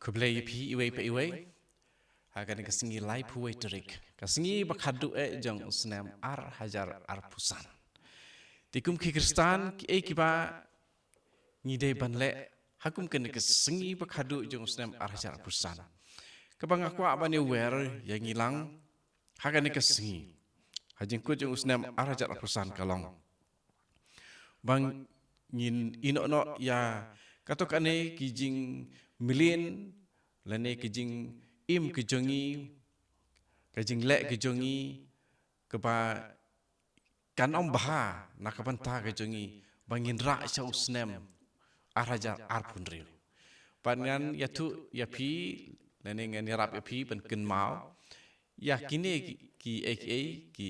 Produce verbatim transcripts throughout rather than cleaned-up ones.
Khublei ïa phi iwei pa iwei. Ha kane ka sngi laiphew wei tarik, ka sngi ba khadduh eh jong u snem ar hajar arphew san. Te kum ki Khristan, kiei kiba ngi dei ban leh ha kum kane ka sngi ba khadduh jong u snem ar hajar arphew san, kaba nga kwah ban ïa wer ïa ngi lang ha kane ka sngi, ha jingkut jong u snem ar hajar arphew san, ka long ba ngin ïehnoh noh ïa kato kane ki jingmlien lane ki jingim ki jong ngi, ka jingleh ki jong ngi, kaba kan ym bha na ka bynta ka jong ngi ba ngin rah sha u snem ar hajar arphew hynriew. Bad ngan ïathuh ïa phi, lane ngan ïarap ïa phi ban kynmaw ïa kine ki, ki, eh, ki,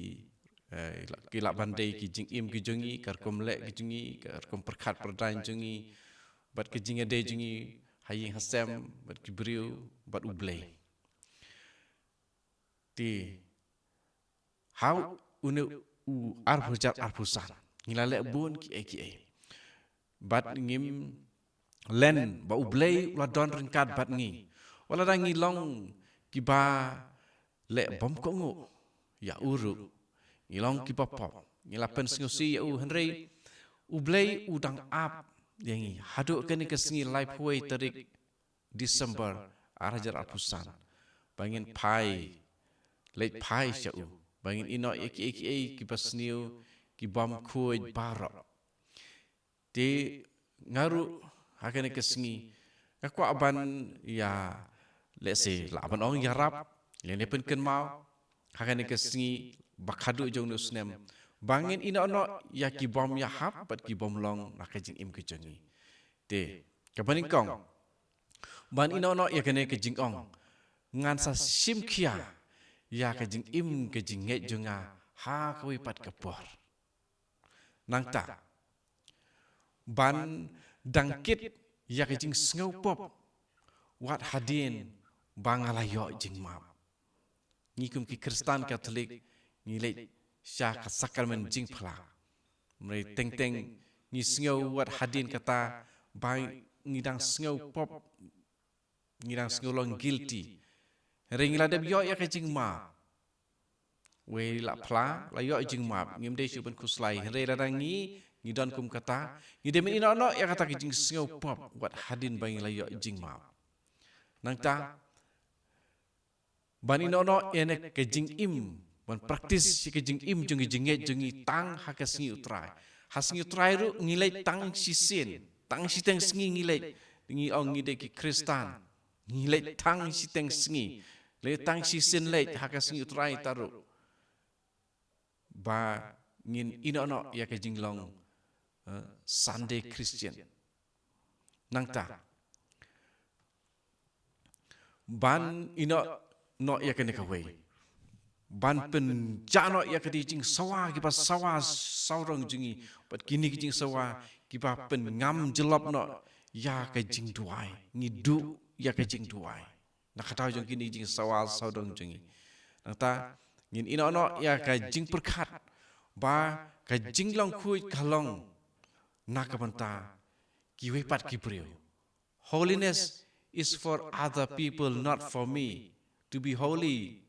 eh, ki lah ban dei ki jingim ki jong ngi, ka rukom leh ki jong ngi, ka rukom pyrkhat pyrdaiñ jong ngi, bad ki jingïadei jong ngi ha ïing ha sem bad ki briew, bad U Blei. Te ha une u ar hajar arphew san ngi la leh bun kiei kiei, bad ngim len ba U Blei u la don ryngkat bad ngi. Wat lada ngi long kiba leh bymkohnguh ïa u ruh, ngi long kiba pop, ngi la pynsngewsih ïa u, hynrei U Blei u dang ap ïa ngi haduh kane ka sngi laiphew wei tarik December ar hajar arphew san, ba ngin phai, leit phai sha u, ba ngin ïehnoh ïa kiei kiei kiba sniew, ki bymkhuid baroh. Te nga ruh ha kane ka sngi nga kwah ban ïa, let's say, lah ban ong ïarap lane pynkynmaw ha kane ka sngi ba khadduh jong une u snem, ba ngin ïehnoh noh ïa ki bym ïahap bad ki bym long na ka jingim ka jong ngi. Te kaba nyngkong, ban ïehnoh noh ïa kane ka jingong, ngan sa shim khia ïa ka jingim ka jingngeit jong nga ha kawei pat ka por. Nangta ban dang kit ïa ka jingsngew pop wat hadien ba nga la ïoh jingmap. Ngi kum ki Khristan Katholik ngi leit sha ka sakramen jingphla. Hynrei teng teng ngi sngew wat hadien kata ba ngi dang sngew pop, ngi dang sngew long guilty. Hynrei ngi la dep ïoh ïa ka jingmap. Wei la phla, la ïoh jingmap, ngim dei shuh ban khuslai. Hynrei lada ngi, ngi don kum kata, ngi dei ban ïehnoh noh ïa kata ka jingsngew pop wat hadien ba ngi la ïoh jingmap. Nangta ban ïehnoh noh ïa kane ka jingim, ban practice ïa ka jingim jong ka jingngeit jong ngi tang ha ka sngi U Trai. Ha sngi U Trai ruh ngi leit tang shisien, tang shiteng sngi ngi leit. Ngi ong ngi dei ki Khristan, ngi leit tang shiteng sngi, leit tang shisien leit ha ka sngi U Trai ta ruh, ba ngin ïehnoh noh ïa ka jinglong, eh, Sunday Christian. Nangta ban ïehnoh noh ïa kane kawei, ban pynjah noh ïa ka jingsawa kiba sawa sawdong jong ngi, bad kine ki jingsawa kiba pynngam jyllop noh ïa ka jingduwai. Ngi duh ïa ka jingduwai na ka daw jong kine ki jingsawa sawdong jong ngi. Nangta ngin ïehnoh noh ïa ka jingpyrkhat ba ka jinglong khuid ka long na ka bynta kiwei pat ki briew. Holiness is for other people, not for me. To be holy,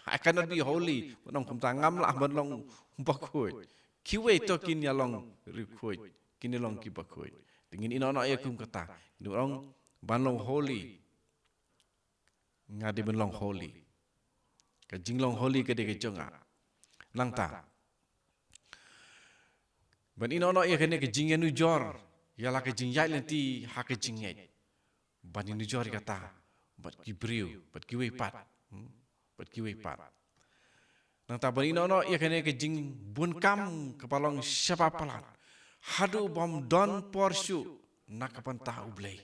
I cannot be holy. Ban ong kumta, ngam lah ban long bakhuid. Kiwei to kin ïa long riewkhuid, kin ïa long ki bakhuid. Te ngin ïehnoh noh ïa kum kata. Ngin ong ban long holy, nga dei ban long holy. Ka jinglong holy ka dei ka jong nga. Nangta ban ïehnoh noh ïa kane ka jingïanujor ïa la ka jingïaid lynti ha ka jingngeit. Ban ïanujor ïa kata bad ki briew, bad kiwei pat. Hmm? Bad kiwei pat. Nangta ban ïehnoh noh ïa kane ka jingbunkam kaba long shaba palat haduh bym don por shuh na ka bynta U Blei.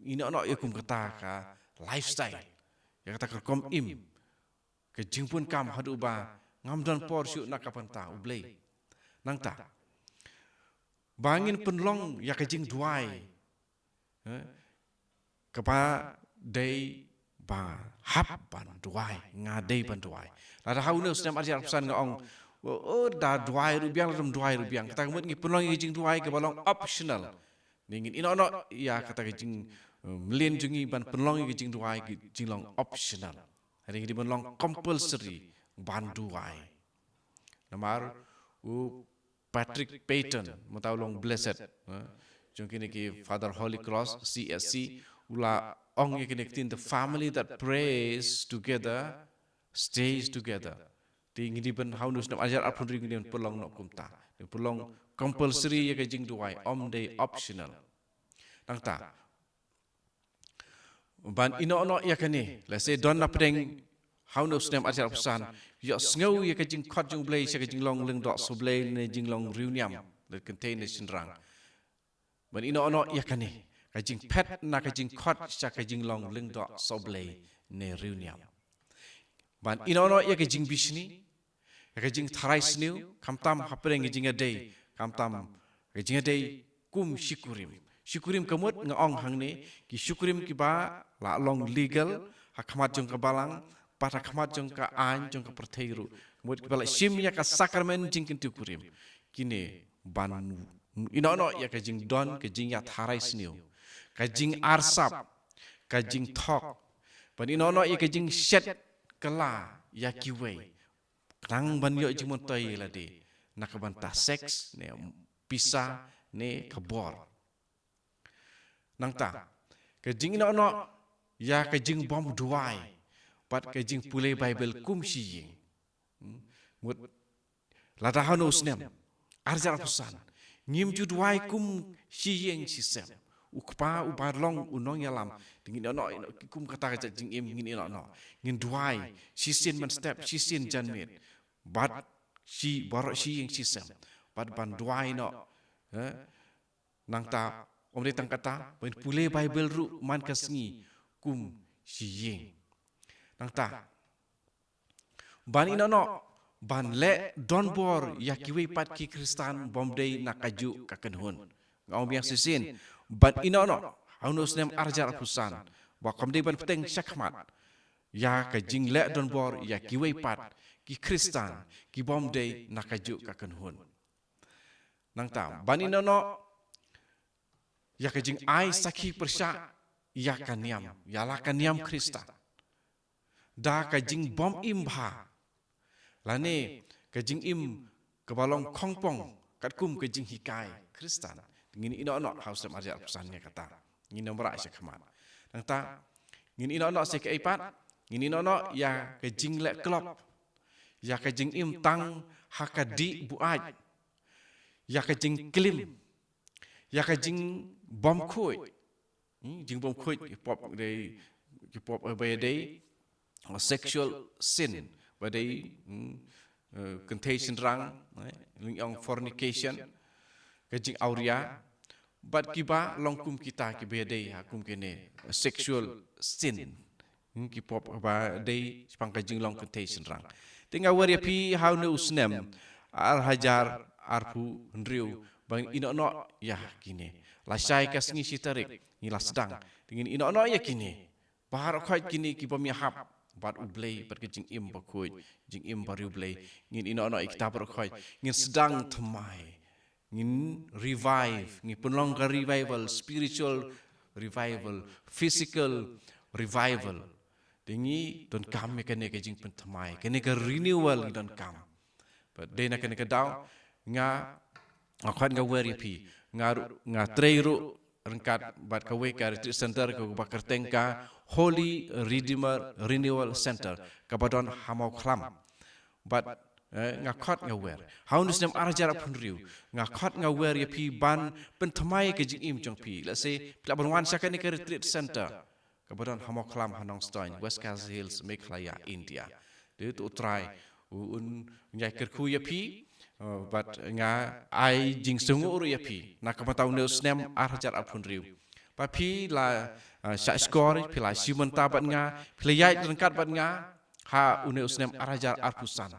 Ïehnoh noh ïa kum kata ka lifestyle, ïa kata ka rukom im, ka jingbunkam haduh ba ngam don por shuh na ka bynta U Blei. Nangta ba ngin pynlong ïa ka jingduwai, eh, kaba dei ba hap ban duwai, nga dei ban duwai. Lada ha une u snem ar hajar arphew san nga ong, oh, oh, da duwai ruh biang, lada ym duwai ruh biang, kata ka mut ngi pynlong ïa ka jingduwai kaba long optional. Ngi ngin ïehnoh noh ïa kata ka jing, mlien jong ngi ban pynlong ïa ka jingduwai ka jinglong optional. Hynrei ka dei ban long compulsory ban duwai. Namar u Patrick Peyton, mynta u long blessed, eh, jong kine ki Father Holy Cross, C S C, u la ong ïa kine ki ktien, "The family that prays together stays together." Te ngi dei ban ha une u snem ar hajar arphew hynriew ngi dei ban pynlong noh kumta. Ngi pynlong compulsory ïa ka jingduwai, ym dei optional. Nangta, ban ïehnoh noh ïa kane, lehse don na pdeng ha une u snem ar hajar arphew san, ïohsngew ïa ka jingkhot jong U Blei sha ka jinglong lyngdoh sohblei ne jinglong riewniam, lane kynthei ne shynrang. Ban ïehnoh noh ïa kane, ka jingphet na ka jingkhot sha ka jinglong lyngdoh sohblei ne riewniam. Ban ïehnoh noh ïa ka jingbishni, ïa ka jingtharai sniew, khamtam hapdeng ka jingïadei, khamtam ka jingïadei kum shi kurim. Shi kurim ka mut nga ong hangne, ki shi kurim kiba la long legal ha khmat jong ka balang, bad ha khmat jong ka aiñ jong ka pyrthei ruh. Ka mut kiba la shim ïa ka sakramen jingkyntiew kurim. Kine ban ïehnoh noh ïa ka jingdon ka jingïatharai sniew, ka jingarsap, ka jingthok, ban ïehnoh noh ïa ka jingshet kylla ïa kiwei, khnang ban ïoh jingmyntoi ïa lade na ka bynta sex ne pisa ne ka bor. Nangta, ka jingïehnoh noh ïa ka jingbym duwai bad ka jingpule Baibl kum shi ïing. Hmm? Mut, lada ha une u snem ar hajar arphew san ngim ju duwai kum shi ïing shi sem, u kpa uba long u nongïalam, te ngin ïehnoh, ïehnoh kum kata ka jingim, ngin ïehnoh noh, ngin duwai shisien mynstep, shisien janmiet, bad shi, baroh shi ïing shi sem, bad ban duwai noh, eh? Nangta, ym dei tang kata, ban pule Baibl ruh man ka sngi kum shi ïing. Nangta, ban ïehnoh noh ban leh donbor ïa kiwei pat ki Khristan bym dei na kajuh ka kynhun. Nga ong biang shisien, ban ïehnoh noh ha une u snem ar hajar arphew san, ba kam dei ban bteng shakhmat ïa ka jingleh donbor ïa kiwei pat ki Khristan ki bym dei na kajuh ka kynhun. Nangta, ban ïehnoh noh ïa ka jingai sakhi pyrshah ïa ka niam, ïa la ka niam Khristan, da ka jingbym im bha, lane ka jingim kaba long khongpong katkum ka jinghikai Khristan. Ngin ïehnoh noh ha u snem ar hajar arphew san ïa kata. Ngin ym rah shakhmat. Nangta, ngin ïehnoh noh sa kaei pat, ngin ïehnoh noh ïa ka jingleh klop, ïa ka jingim tang ha ka dih buaid, ïa ka jingklim, ïa ka jingbymkhuid. Hmm, jingbymkhuid, ki pop dei, ki pop, eh, ba ïadei, eh, sexual sin, ba dei, hmm, eh, kynthei shynrang, eh, lane ong fornication, ka jingawria, bad kiba long kum kita kiba ïadei ha kum kine, eh, sexual sin. Hmm, ki pop ba dei shaphang ka jinglong kynthei shynrang. Te nga wer ïa phi ha une u snem ar hajar arphew hynriew ban ïehnoh noh ïa kine. Lashai ka sngi shi tarik ngi la sdang. Te ngin ïehnoh noh ïa kine. Baroh khoit kine ki bym ïahap bad U Blei bad ka jingim bakhuid, jingim bariewblei. Ngin ïehnoh noh ïa kita baroh khoit. Ngin sdang thymmai. Ngin revive, ngin pynlong ka revival, spiritual revival, physical revival. Te ngi donkam ïa kane ka jingpynthymmai, kane ka renewal ngi donkam. Bad dei na kane ka daw, nga, nga khot nga wer ïa phi, nga ru-, nga trei ruh ryngkat bad kawei ka retreat center kaba kyrteng ka Holy Redeemer Renewal Center, kaba don ha Mawkhlam. Bad, eh, nga khot nga wer. Ha une u snem ar hajar arphew hynriew, nga khot nga wer ïa phi ban pynthymmai ka jingim jong phi. Lehse phi lah ban wan sha kane ka retreat center kaba don ha Mawkhlam ha Nongstoiñ, West Khasi Hills, Meghalaya, India. Te to U Trai u, un ïai kyrkhu ïa phi, eh, bad nga ai jingsngewnguh ruh ïa phi na ka bynta une u snem ar hajar arphew hynriew. Ba phi la, eh, shah shkor, phi la shim bynta bad nga, phi la ïaid ryngkat bad nga ha une u snem ar hajar arphew san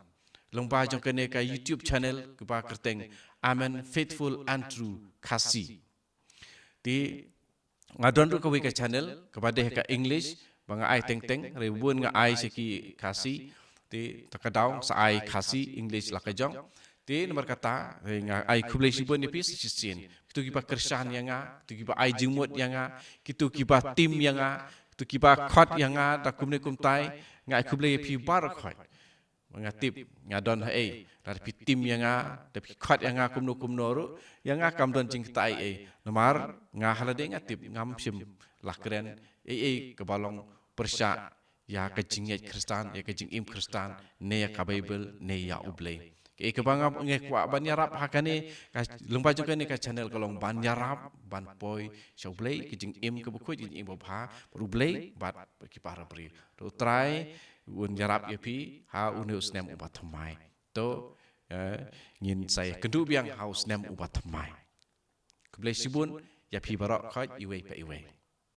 lyngba jong kane ka YouTube channel kaba kyrteng Amen Faithful and True Khasi. Te nga don ruh kawei ka channel kaba dei ha ka English ba nga ai teng teng, hynrei bun nga ai sha ki Khasi. Te ta ka daw sa ai Khasi, English la ka jong. Te namar kata, eh, nga ai khublei shibun ïa phi sa shisien. Phi kito kiba kyrshan ïa nga, kito kiba ai jingmut ïa nga, kito kiba tim ïa nga, kito kiba khot ïa nga da kumne kumtai. Nga ai khublei ïa phi baroh khoit. Nga tip nga don haei, lada phi tim ïa nga, da phi khot ïa nga kumno kumno ruh, ïa nga kam don jingktai ei. Namar nga ha lade nga tip ngam shym la kren ei ei kaba long pyrshah ïa ka jingngeit Khristan, ïa ka jingim Khristan, ne ïa ka Baibl, ne ïa U Blei. Kaei kaba nga, nga kwah ban ïarap ha kane ka lyngba jong kane ka channel ka long ban ïarap ban poi sha U Blei, ka jingim kaba khuid, ka jingim babha bad U Blei bad ki para briew. To U Trai un ïarap ïa phi ha une u snem uba thymmai. To, eh, ngin sa ïakynduh biang ha u snem uba thymmai. Khublei shibun ïa phi baroh khoit iwei pa iwei.